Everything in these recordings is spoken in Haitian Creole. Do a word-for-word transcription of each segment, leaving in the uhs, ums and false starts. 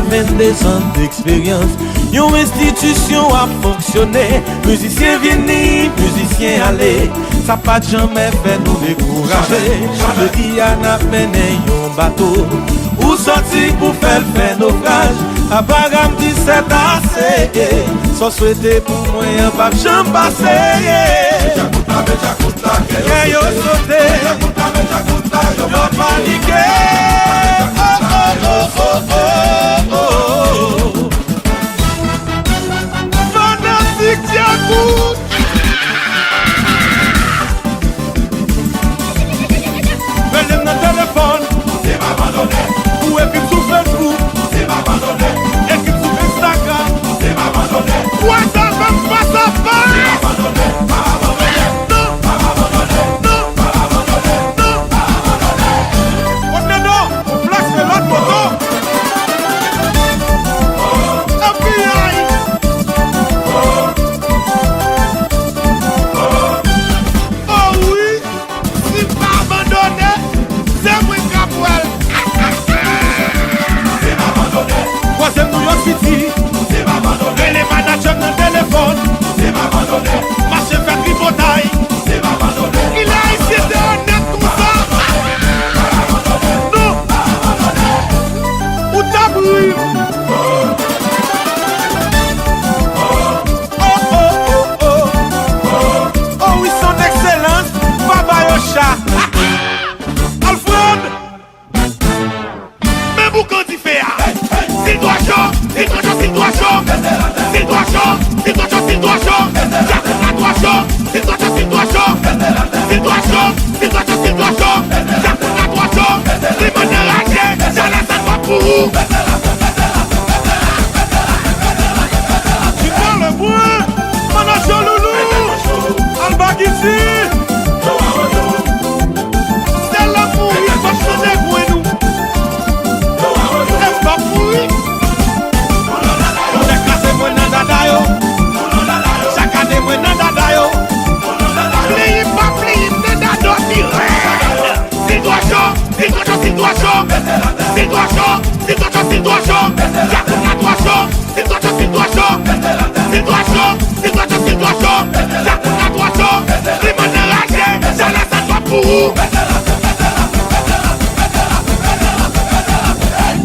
Vennde zan d eksperyans, yon enstitisyon ap fonksyone. Mizisyen vini, mizisyen ale, sa pa t janmen fè nou dekouraje. Jodi a n ap mennen yon bato, ou sòti pou fè l fè nofraj. Abraham di sèt ase, sa w swete pou mwen an p ap janm pase. Kè yo sote, yo panike. Oh, oh, oh, oh, oh, oh. Fanatik Djakout. Rele m nan telefòn. Ou ekri m sou Facebook. Ekri m sou Instagram. Whatsapp m fas a fas. Non. Non. Non. Otnedo, ou plase lòt moto. F B I. Oh wi. Si m pa abandone, se mwen k ap pran l. Kwaze m Nouyòk Siti, rele manadjè m nan telefòn, mache fè tripotay. Kilè Ayisyen te onèt konsa? Non. Ou t ap ri. Oh, oh, oh, oh. Oh wi, son excellence, Baba Yocha. Alfred, men boukan dife a. Sitwacho, sitwacho, sitwacho. Sitwacho, sitwacho, sitwacho. Djakout la twa cho. Sitwacho, sitwacho. Sitwacho, sitwacho, sitwacho. Djakout la twa cho. Li mande raje, chalè sa twòp pou ou. Ki pale mwen, manadjè Loulou, Alba Giti. Se lanmou wi, fòk chante gwen nou. Se pap mouri. Ou fè kraze mwen nan dada yo. Chak ane mwen nan dada yo. Pliyi pa pliyi m nan dada pi rèd. Sitwacho, sitwacho, sitwacho. Sitwacho, sitwacho, sitwacho. Djakout la twa cho. Sitwacho, sitwacho. Sitwacho, sitwacho, sitwacho. Djakout la twa cho. Li mande raje, chalè sa twòp pou ou.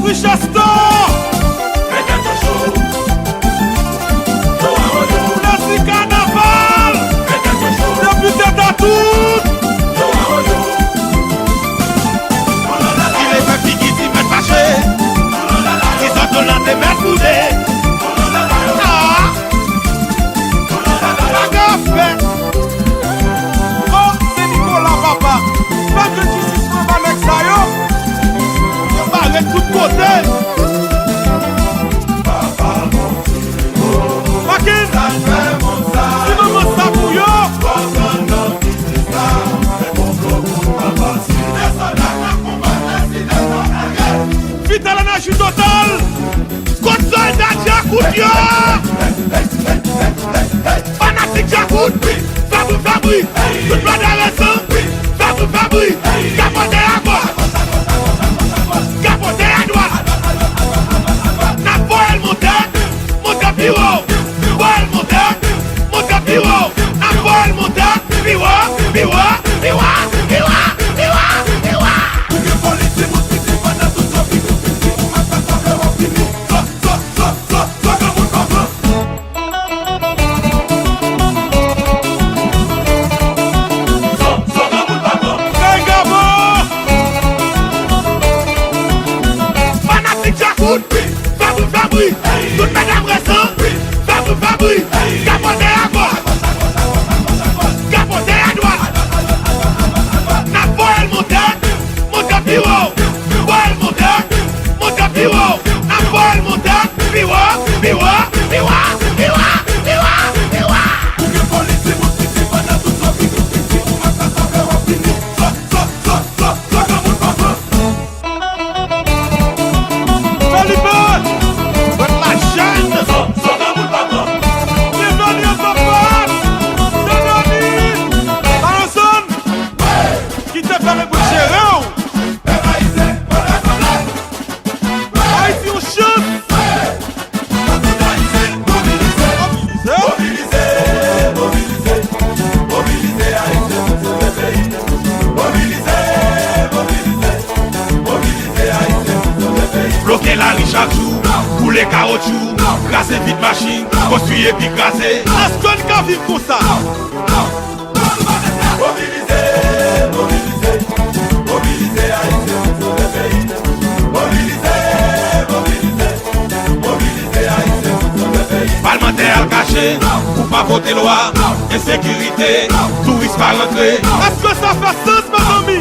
Richestor. Mèsi kanaval. Depi tèt a tout. Ki leve figi di mèt fache. Ki zòt Dola te mèt boude. Ah! Bagay ap fèt. Oh, se Nicolas papa. Pa gen jistis pou anba nèg sa yo. Yo bare tout kote. Makenn, ti manman sa pou yo. Vital Enerji Total. Kot sòlda Djakout yo? Fanatik Djakout, fè bri, fè bri. Tout blòdè resan, fè bri, fè bri. Kapote agòch, kapote adwat. N ap voye l monte, monte pi wo. Voye l monte, monte pi wo. N ap voye l monte pi wo, pi wo, pi wo, pi wo, pi wo, pi wo. Ou gen foli timoun piti pandan tout zòbi ou piti, ou mèt fè sa vle w ap fini. Zò, zò, zò, zò, zò, granmoun pa pran. Vle kawotchou, kraze vit machin, konstwi epi kraze. Èske n ka viv konsa? Mobilize, mobilize, mobilize Ayisyen pou sove peyi. Mobilize, mobilize, mobilize Ayisyen pou sove peyi. Palmantè al kache, pou pa vote lwa, ensekirite, touris pa rantre. Èske sa fè sans, mezanmi?